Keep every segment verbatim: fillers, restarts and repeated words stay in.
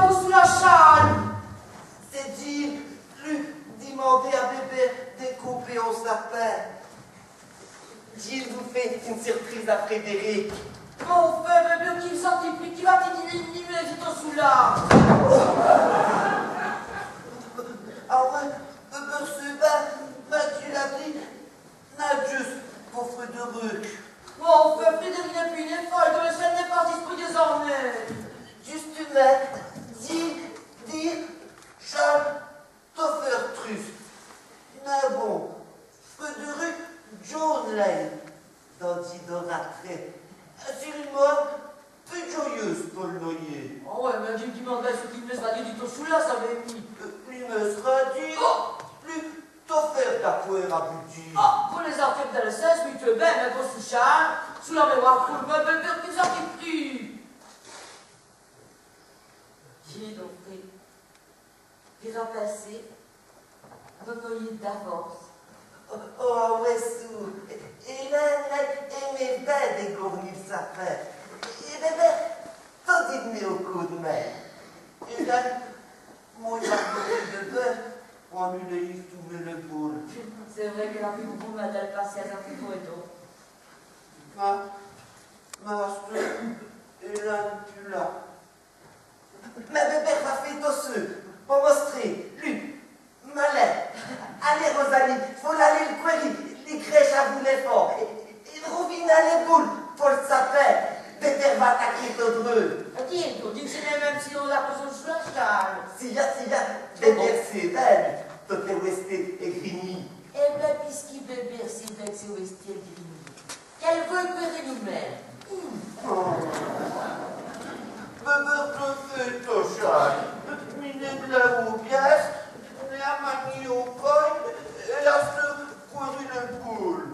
Sous la chale. C'èst Gilles, lu, dimandez à Bébert dè coper on sapin. Gilles, vos fèyez ine surprîse à Frédéric. Mon pauvre Bébert, qui va-t-i, qui va-t-i dîner, ni mète tot çoula ? Ah ouais, Bébert, c'èst bin, mins tu l'as dit, n'a jusse po Frédéric. Mon pauvre Frédéric, il n'a pus d'èfôrt, il n'èst pas dispôyî dès-armês. Justumint, dji, dji, Charles, tot fé trusse. Mins bon, Frédéric, djon.ne lèye dandjî d'ratrè. Sûr'mint, pus djoyeûse po l' noyî. Ah ouais, mins dji m' dimande bin ç' qu'i m' lècèra dîre tot çoula, savèz-ve. Euh, li m' lècèra dîre, oh, li, tot fé d'acwèrd avou dji. Ah, po lès-afêres dèl cène, mi, tout va bin, mins po Charles, çoula, mins wè, po l' meuble, qui va-t-i prinde ? Tiens donc, Fred, vos rapèlez, nos noyîs d'avance. Oh, oh, ouais, sûre. Èt là, là, èmez bin dègournî l' sapin. Èt bin, bin, tindez-m' on côp d' min. Èt là, mi, dji va pwârter Bébert, on lî lèye trouver lès boules. C'èst vré qu'èle a pus gros, mins dèl pacyince, a pus gros, èt tot. Mins, mins, asteûre, èle n'èst pus là. Mins Bébert va fé tot seû, po mostrer, lu, malin. Alez, Rosalie, faut l'aler l' cwèri, li crèche avou lès fans. Èt, èt r'vin.nez avou lès boules po l' sapin. Bébert va ataker tot dreût. Atind, on dit qu' c'èst l' min.me si on l'a pus on choix, Charles. Siya, siya, Bébert, c'èst bin, tot èst wèsté èt grimî. Èt bin, pusqui Bébert, c'èst bin qu' c'èst wèsté èt grimî. Qué vos v'lèz qu' dji dîje ? Bébert, tot fé, tot Charles. Mi, dji l'a vèyu, dji l'a manèyî au cwèri, èt là, c'èst cwèri lès boules.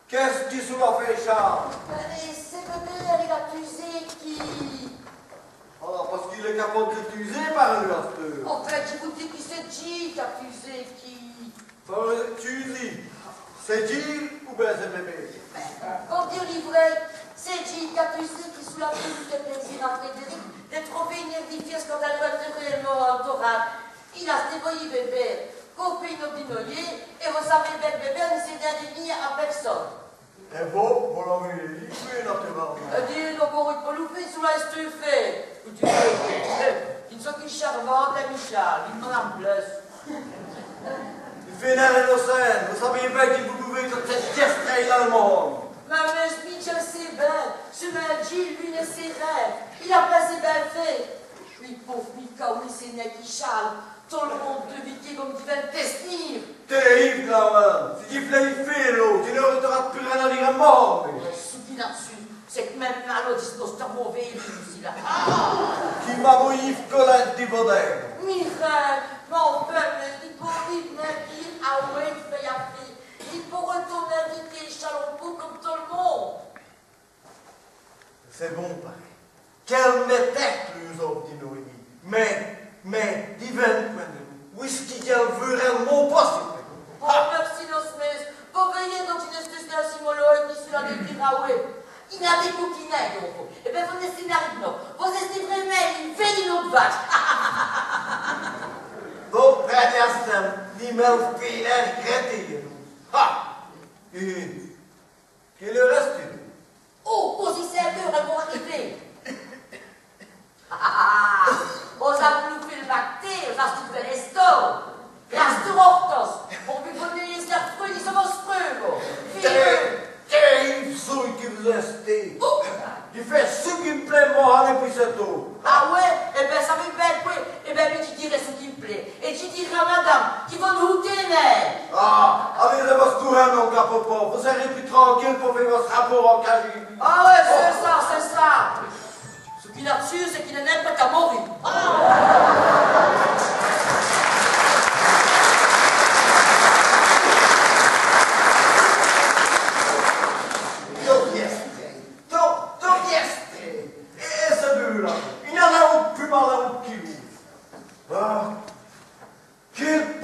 Qu'èst-ce qui ça fét, Charles ? Bin, c'èst Bébert, il a tûzé qui. Ah, pace qu'il èst capâbe di tûzer, pareût, asteûre. Enfin, dji vos di qui c'èst Gilles qu'a tûzé qui. Bon, tûzé, c'èst Gilles ou bin c'èst Bébert ? Bin, po dîre li vré, c'èst Gilles qu'a tûzé qui, çoula, fét pus d' plêzîr à Frédéric d'èsse r'vènu di fièsse quand èle èsteut rèyèlemint à Torah. Il a stî vèyu Bébert, copine di noyî, èt vos savèz bin qu' Bébert ni s'ènèrve nîn avou pèrsone. Èt vos, vos l'avèz lèyî, naturèlemint. Èt dîre, on n'ôreut nin volou fé, çoula èsteut fét. Ou dji vos di, èh, ène saqwè chèrvante, èh, Michel, ène madame Bleusse. Èle fét nén l'inocinte, vos savèz bin qui vos d'vèz èsse tot pièstré dins l' monde. Mins, mins, Michel, c'èst bin, c'èst bin, Gilles, li, n'èst bin, il a bin, c'èst bin fét. Mins pôve Michel, oyi, c'èst nén qui Charles. Tot l' monde l' vèyît come divins tèsnîres. Tèribe, quand min.me. Si dji v'leu fé, là, dji n'âreu pus rén à dîre au monde. Çou qu'i gn-a d' sûr, c'èst qu' min.me Malo dispôse d' on mauvays èlève, ci-là. Qui m'a voyu coler di vos dins. Mins, euh, mon pére, i faut vite mète à wèy fé à fé. I faut r'toûrner vite chalon pou come tot l' monde. C'èst bon, parèt. Qu'èle m'èst tèrve, li, vos-ôtes, di nos-îs. Mins, mins, divins pwints d' vûwe, wice qui qu'èle vûreut rèyèlemint passer ? Oh, mèrci, nos mètes. Vos vèyèz, donc, i n'èst nin si mauvays, ni çoula di pus râwè. I gn-a dès côps qui n'èst nin, donc. Èt bin, vos n'èstèz nin r'dins, vos èstèz vrémint ène vèye vèye vâdje. Bon, très bien, Stan. Ni mèle fé r'grèter, non. Ha ! Èt quéle eûre èst-ce ? Oh, vos-î sèz, èle va ariver. Ah, vos-avoz loupé l' bactêre, vos-astèz dins l'èstâ. Èt asteûre, Hortense, vos v'nèz d' r'frèyî so vos-èsprès, vos. Tèribe, tèribe, çou qui vos-èstèz. Oh. Dji fé çou qui m' plét, mi, èt pwis c'èst tout. Ah ouais ? Èt bin, savèz bin qwè ? Èt bin, mi, dji dîrè çou qui m' plét. Èt dji dîrè à madame qui vos n' hoûtèz nin. Ah, alèz, vos-èsprès, non, capotez pa, vos sèrèz pus tranquile pou fé vosse rapôrt au cajî. Ah ouais, c'èst ça, c'èst ça. Çou qu'i gn-a d' sûr, c'èst qu'i n'èst nin près d' morir. Ah. Tot pièstré, tot, tot pièstré. Èt, èt ç' bûwe-là, i n'a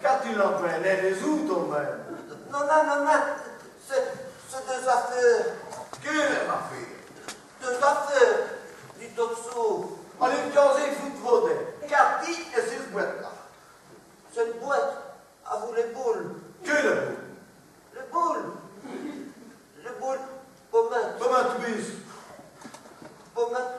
Qu'a-t-i l'an d'vins lès-ôtes, au mwins ? Non, non, non, non, c'èst, c'èst dès-afêres. Quéles afêres ? Dès-afêres, dit tot-seû. Alez, dj'ènn' foute vos deûs. Qu'a-t-i èssou ç' bwète-la ? C'èst ène bwète avou lès boules. Quéles boules ? Lès boules. Lès boules po mète. Po mète bisse. Po mète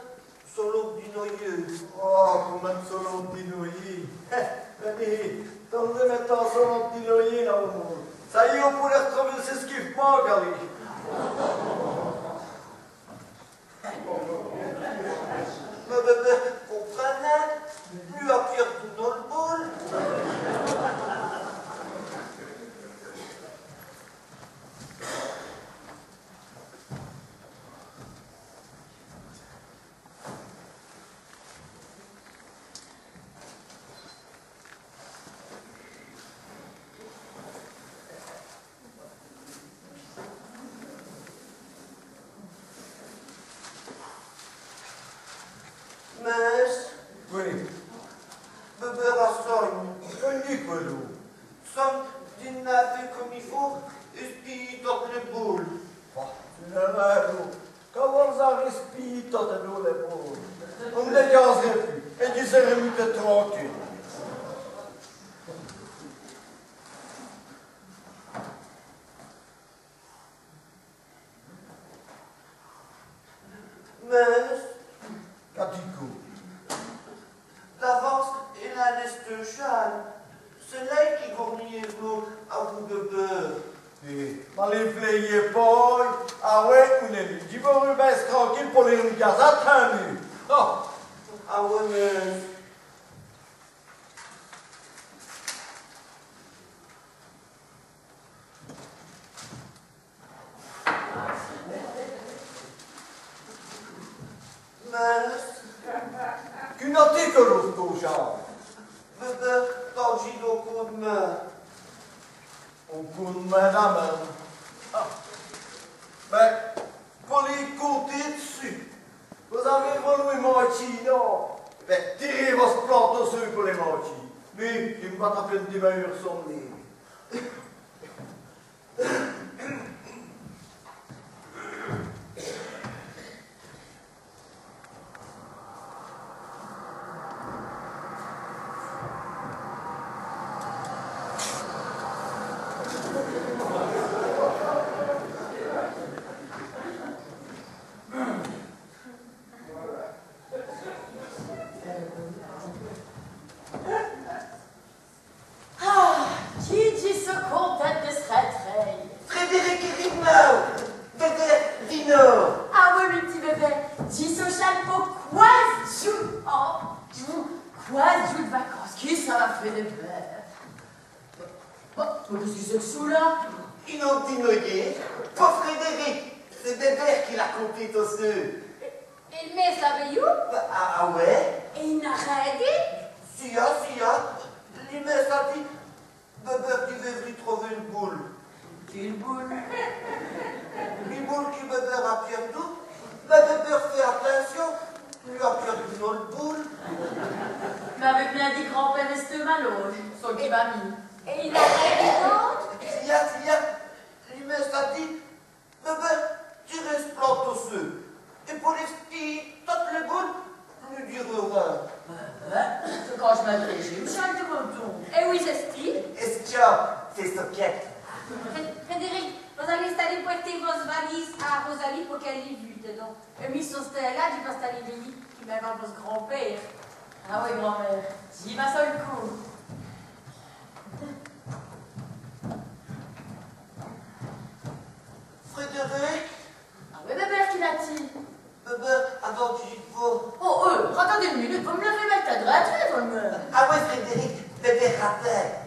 so lot di noyî. Oh, po mète so lot di noyî. Hé, vènez, dji va mète so lot di noyî la, au mwins. Ça i èst, on pôrè r'trover ç' qui m' manque, alez. Mins, mins, mins, comprinez, li a pièrdu one boule. Mins... Qwè ? Bèbè a sogne. Sogne di qwè, don ? Sogne di n'aver come i faut èspiyî totes lès boules. Â, c'èst vrê, don. Quand vos-avoz èspiyî totes lès boules, on n' lès cåserè pus. Èt dji sèrè mutwèt tranquile. Mins... Qu'a-t-i co ? D'avance, il a rèsté chal. C'èst lèye qui gournît avou Bèbè. Èt, mins li, plèyîz po. Awè, on-z-èst mî. Dji vos lèye bin tranquile po lès quîze prochines nuits. Oh. Awè, mins... Mins... Qui n'a-t-i co, l'ôte cochon ? Bèbè, quand dji done on coûp d' min. On coûp d' min, la min. Â. Bin, po lî coûper d'ssus. Vos-avoz volou mandjî, non ? Bin, tirez vosse plate osseû po lès mandjî. Mi, dji m' batarai pus d' dîmeûr, somnîz. Â, qui dj' so contète dè s' rintréye. Frédéric, i rive, Bèbè, vinoz. Â oyi, mi p'tit Bèbè, dj' so chal po qwâs djoûs. Â, dji vou, qwâs djoûs d' vacances, qui ça va fé dè bin. Bon, mins qu'èst-ce qui c'èst qu' ça, la ? One onte di noyî, po Frédéric, c'èst Bèbè qui l'a conté tot seû. Èt, èt l' mèsse l'a vèyu ? Â, â, â oyi. Èt i n'a rén dit ? Sia, sia. Li mèsse a dit, Bèbè, dji vou vos trover one boule. Quéle boule ? Li boule qui Bèbè a pièrdu. Mins Bèbè, fèyez atincion, li a pièrdu one boule. Mins avou bén dit, grand-père èsteut malaûd, ça l' va mî. Èt i n'a rén dit d'ôte ? Sia, sia. Li mèsse a dit, Bèbè, tirez s' plate osseû. Èt po lèyî totes lès boules, li dîrez rén. Â, â, c'èst quand dji m'adrèsse, dji m' chal di mouton. Èt oyi c'èst-i ? Èst-ce qui c'èst s' quête ? Fré-, Frédéric, vos-aloz aler pwèrter vosse valise a Rosalie po qu'èle lî vûde, don. Èt mi, so s' tins-la, dji va aler vèy qui mins va vosse grand-père. Â oyi, grand-mère. Dji va so l' côp. Frédéric ? Â oyi, Bèbè, qu'i n'a-t-i ? Bèbè, atoû, dji vos... Oh, euh, ratindez one munute, vos m' l'avoz mètî à drète, vos m'... Â oyi, Frédéric, Bèbè, ratindez.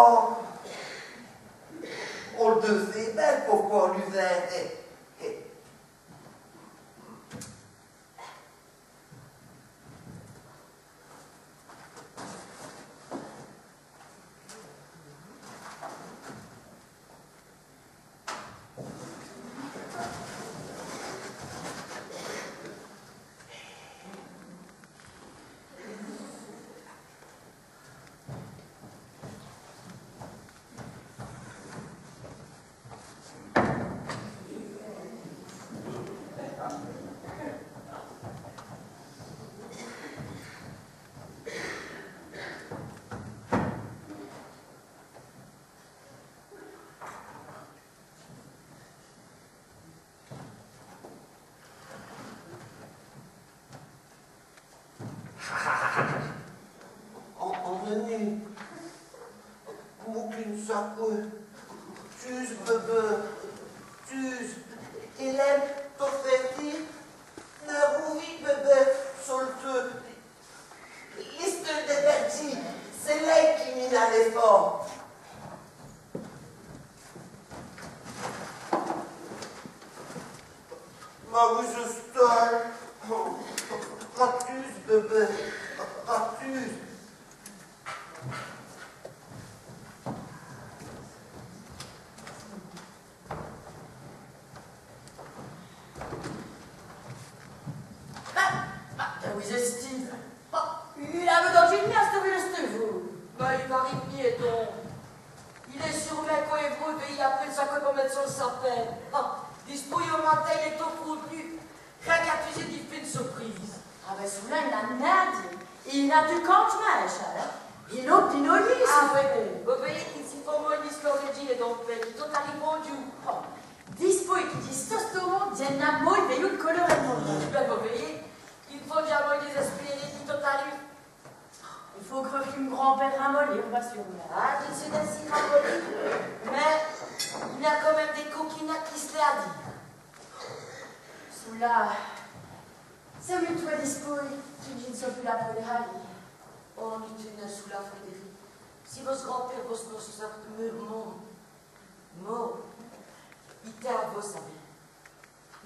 Oh, on l' deût fé bén po qu' on l' vède. Ènn' a-n-a mouqué saqwè. Tûse, bébé, tûse. Èt lèye tot fêti. N'è roûvîz, bébé, solteû. L'isteûre dè bètchîye, c'èst lèye qui mène a l'èfant. Ma vos-èstoz, ratûse, bébé, ratûse. Bah, bah, èwou-ç' èstîz ? Bah, il aveut dandjî d' mi, asteûre, asteûre, vous. Bah, i va riv'ni, don. Il èst sûr'mint co èvôye, vèyîz, après saqwè po mète so l' sapin. Bah, dispôy, au matin, il èst tot continu. Rin qu'à tûser di fé ène surprîse. Ah bén, çoula, i n'a nin dit. I n'a dit quand minme, ça, hin. I n'a pus nolî, ah, ça. Oyi, vos vèyez, i n' si faut måy l'istwêre dè djin èt dè pègne, tot-arive bon Dieu. Oh. Dispôy qu'i dit ça, tot l' monde, i n'a måy vèyu l' coleûr èt l' mauvaîs. Bén, vos vèyez, i n' faut jamês désèspérer, tot-arive. I faut crwêre qui m' grand-pére s'a ramolli, sûr'mint. Ah, qu'i s'èst insi ramolli, mins i n'a quand minme dès côps qu'i n'a qu'i s' l'a dit. Çoula, c'èst mutwè, dispôy, qui dj' ni so pus là po l' ralî. Oh, mutwè, çoula, Frédéric. Si vosse grand-pére vos-ènonce ça, mort, mort, mort, i tint a vos, savez.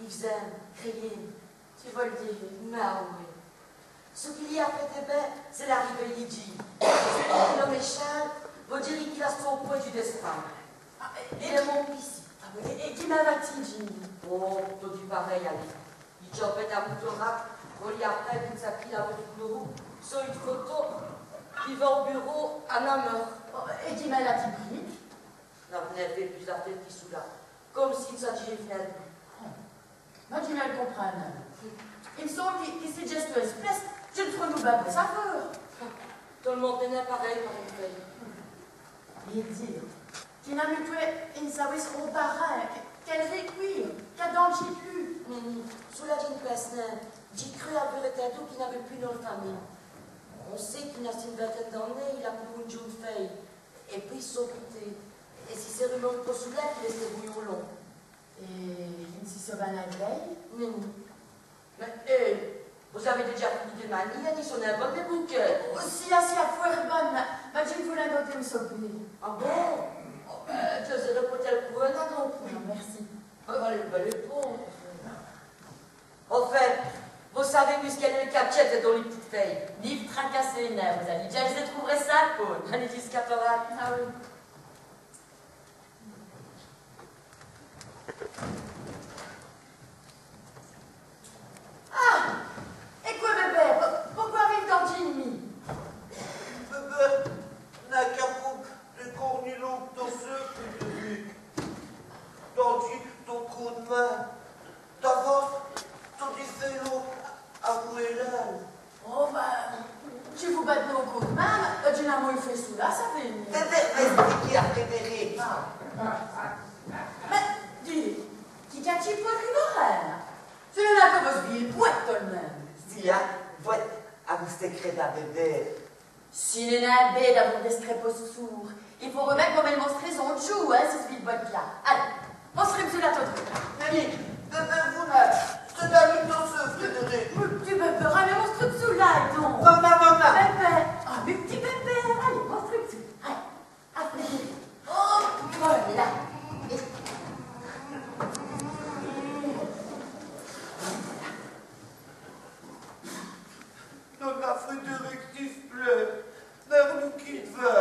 I vos in.me, crèyez-m'. Dji vos l' di. Mins oyi. Çou qu'i a fêt dè bén, c'èst l'arivêye di Djî. L'ome èchal, vos dîrîz qu'il a stî au pwès du dèspârt. Ah, èt, èt il èst mort ici. Ah oyi, èt, èt quî minme va-t-i, Djî ? Oh, todi parèy, alez. I tchopète a boutons rade, vos lî aprénez, qu'i n' sét pus la vôte, so ène foto qu'i vèt au bureau à Nameur. Oh, èt quî minme l'a-t-i pris ? N'avez nin fêt pus d'afêres qui çoula. Come s'i n' s'adjît nin d' li. Mins dji n' li comprind nin. I m' sonle qui, qui si dj' èsteu èspèce, dji n' freu nin bén po savwêr. Tot l' monde n'èst nin parèy, parèy. Èt dîre qu'i n'a mutwè, i n' savwè nin so parin, qu'èl rècwîre, qu'a dandjî d' li. Mins, çoula, dji n' pinse nin. Dji creû avwêr ètindu qu'i n'aveut pus d' famile. On sét qu'i n'a ç' vintène d'anéyes, il a coûru ène djon.ne fèye. Èt pwîs, i s'èst quitè. Èt si c'èst rumeur po çoula, qu'il èsteut v'nu au lon. Èt i n' si sovint nin d' li ? Nin. Mins, eh, vos-avez dèdja fini dè mani, ni, sont nin bones, lès bouquèts ? Oh, si, ah, si, ah, fwért bones, mins, mins dji n' vou nin goter m' sopê. Ah bon ? Oh, bén, dji n' sèreu nin po tèl côp, non pus. Non, mèrci. Ah, alez, bén, lès pôves. Enfin, vos savez, mi, ç' qu'èle èst l' catchète dins lès p'titès fèyes. Ni vos tracassez nin, vos-alez, dji trouv'rè ça, po, dins lès èscaparates. Ah oyi. Ah ! Èt qwè, bébé, po-, poqwè arive dandjî d' mi ? Bébé, n'a qu'a poqwè dè cornilon tot seû, pus dè vus. Dandjî, tot côp d' min. D'abôrd, tot-i fêt lo, avou Hélène. Oh, bén, dji vou bén d' lo côp d' min, mins dji n'a måy fêt çoula, savez. Bébé, mins c'èst qui, a Frédéric ? Ah. Mins, dîz, qui qu'a-t-i po d' rivêr ? C'èst nin co vosse vîye bwète tot l' min.me. Vîye bwète, avou s' sècrèt da bébé. Ci n'èst nin bê d'awè dès sècrèts po s' soûr. I faut rimète mo mèl' monstrèse an djoû, hin, si s' vîye bwète-la. Alez, monstrez-m' çoula tot d' fwète. Mins, mins, vos, mins, c'èst d'abôrd tot seû, Frédéric. Mins p'tit bébé, alez, monstrez-m' çoula, don. Maman, maman. Bébé. Ah, mins p'tit bébé, alez, monstrez-m' çoula. Alez, après. Mère Louki, va.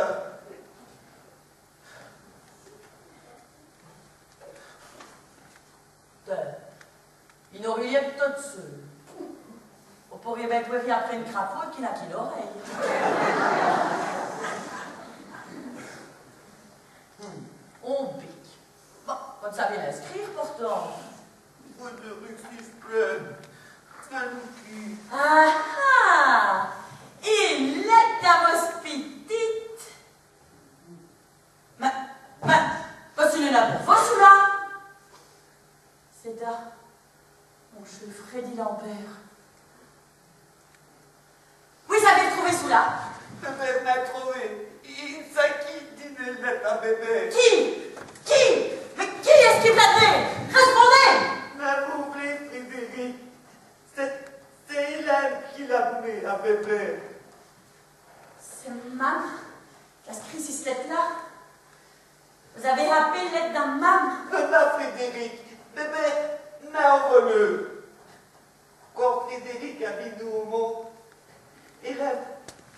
Tènez, i n'âreut rén d' tot ça. On pôreut bén pwèri après ène crapaude qui n'a qu'ène orèye. Hmm. On bic. Bon, vos n' savez rén scrîre, portant. Vos n' rèyussîz pus. Mère Louki. Ah ah. Ène lète da vosse pitite. Mins, mins, mins, ci n'èst nén pou vos, çoula. C'èst da moncheû Frédé Lambêrt. Vos-avez r'trouvé çoula ? Bébêrt m'a r'trouvé. I, i saquî d'né ène lète a Bébêrt. Qui ? Qui ? Mins qui èst-ce qui v's l'a d'né ? Rèspondez ! Mins vos v'lez, Frédéric, c'èst, c'èst Hélène qui l'a d'né a Bébêrt. C'èst m' mame ? Qu'a scrît cisse lète-la ? Vos-avez r'pris l' lète da m' mame ? Mins, mins Frédéric, Bébêrt m'a v'lu. Quand Frédéric a v'nu au monde, Hélène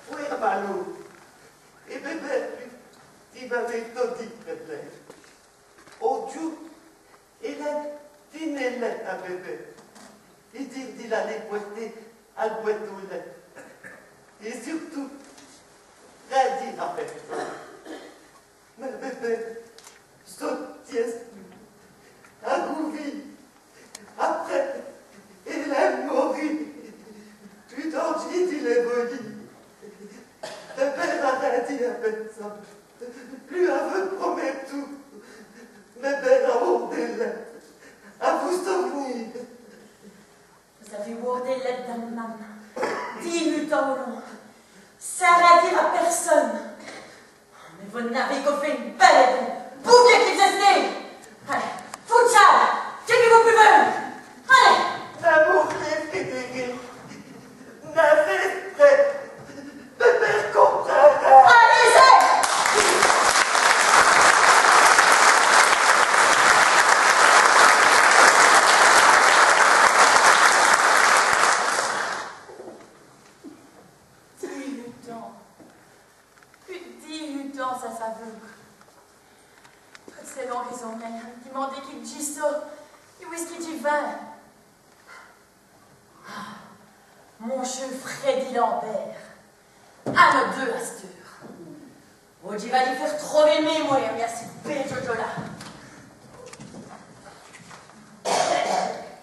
fwért malôde. Èt Bébêrt li, li m'avît tot dit près d'èle. On djoû, Hélène d'né ène lète a Bébêrt. Li dit dè l'aler pwèrter al bwète aus lètes. Èt surtout, rén dîre a pèrsone. Mins Bébêrt, sot tièsse, a rouvî. Après, Hélène morit. Tout-an dj'î di lès vôyî. Bébêrt a rén dit a pèrsone. Li aveut promèt tout. Bébêrt a wârdé l' lète. A vos souv'nîr. Vos-avez wârdé l' lète da m' mame dîh-ût ans au long, sins rén dîre a pèrsone. Mins vos n'avez co fét ène bèle èdon. Pou qué qu' vos-èstez ? Alez, foûtchez, qué qu' vos p'lez. Alez. L'amoûr dè Frédéric. N'avez prèt. Bébêrt comprindrè. Alez. Dîh-ût ans. Pus d' dîh-ût ans, ça, ça fét. Totes cès longues-anêyes, a m' dimander qui qu' dji so, èt wice qui dji va. Ah, moncheû Frédé Lambêrt. À nos deûs asteûre. Oh, dji va lyi fé r'trouver m' mémwêre, mèrci bén djoû-là.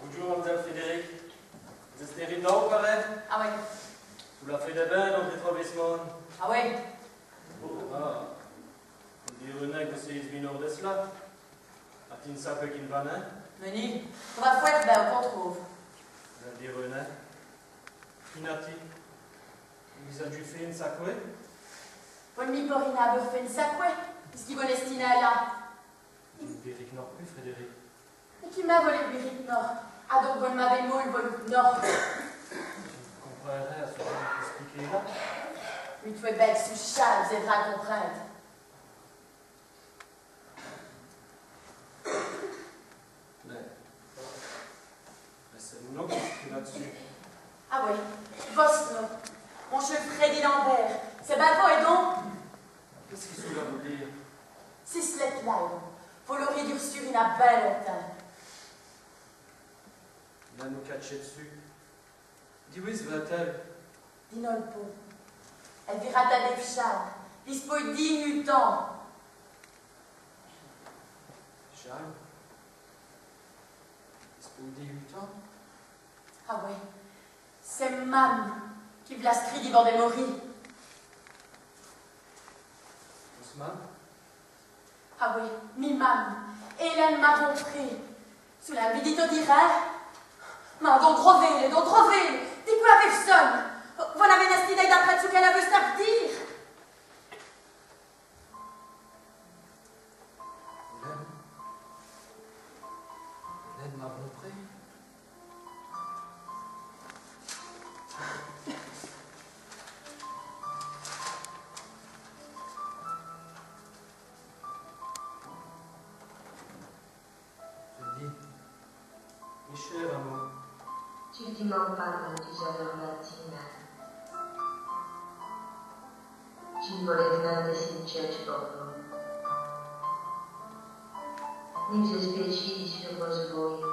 Bondjoû, madame Frédéric. Vos-èstez riv'nant, parèt ? Ah oyi. Vos l'avez fét d' bin, don r'trouver ç' monde. Ah oyi. Ah. On dîreut qu' vos sèyez s' minoûr d' cela. A-t-i ène saqwè qui n' va nén ? Mins nén, ça va fwért bin, au contraire. Vos dîrez nén. Qui n'a-t-i ? Vos-avoz fét ène saqwè ? Vos n' mi pôrîz nén avu fét ène saqwè, pusqui vos n'èstîz nén là. Vos n' vîrîz nén, Frédéric. Èt qui mins vos vîrîz nén ? Adon vos n' m'avez nén v'lu vôy. Dji n' comprind rén a ç' qui vos m'èsplikez là. Mins vos vèyez bin qu' çou-là, vos-avez à comprinde. Mins, mins c'èst m' nom qui-st-ècrît là-d'ssus. Ah oyi, vosse nom. Moncheû Frédé Lambêrt. C'èst bin vos, èdon ? Qu'èst-ce qui çoula vout dîre ? Cisse lète-là, èdon. Vos l'ârîz dû r'çûre i gn-a bin lontins. Là, nos catchèt d'ssus. D'oyi vient-èle ? Di Nolpon. Èle vîra tins d' Charles, dispôy dîh-ût ans. Charles ? Dispôy dîh-ût ans ? Ah oyi. C'èst m' mame qui v' l'a scrît d'vant d' mori. Vosse mame ? Ah oyi, mi mame, Hélène Marompré. Çoula mi dit tot dîre. Mins don, drèvèz-l', don, drèvèz-l'. Di qwè aveûz b'sogne ? Vos n'avez nén stî dèl d'aprinde çou qu'èle aveût à v's dîre. Hélène. Hélène Marompré. Frédé, mi chér amoûr. Tu n' dimandes pas qu'on dîjeûne au matin. Dji n' voleu rin dè cimetièr por vos. Ni vos-èspétchî su vos vôyes.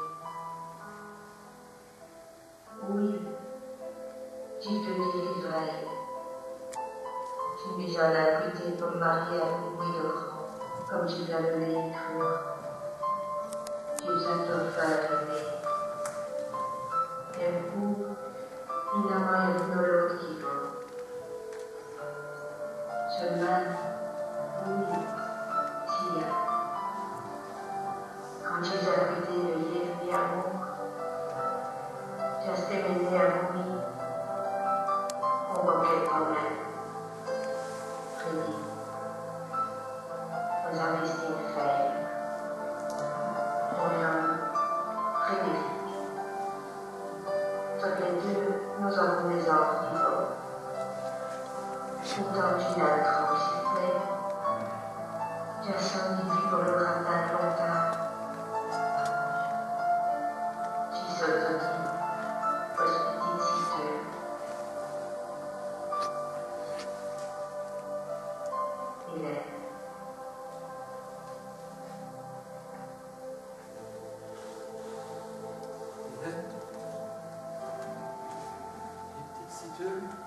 Oyi, dji vos dîre li vraî. Dji n' vou nin vos acouter po m' marier avou on bwèt d' grand, come dji vos l'aveu crû. Dji vos a toudi fêt rèver. Èt on côp, i gn-a mwins d'one ôte qui vos. Seûlemint, oyi, siya. Quand dji vos a acouté vèyî, mi amoûr, dj'a stî mènèye avou mi, on bokèt d' problèmes. Frédéric, vos-avèz stî one feume. Mon ome, Frédéric. Totes lès deûs, nos-avons dès-èfants. Pourtant, dji n'a ècrît qui vos, dji n' so nén po vos ratinde longtimps. Dji so toudi vosse pitite sî. Hélène. Hélène, mi pitite sî.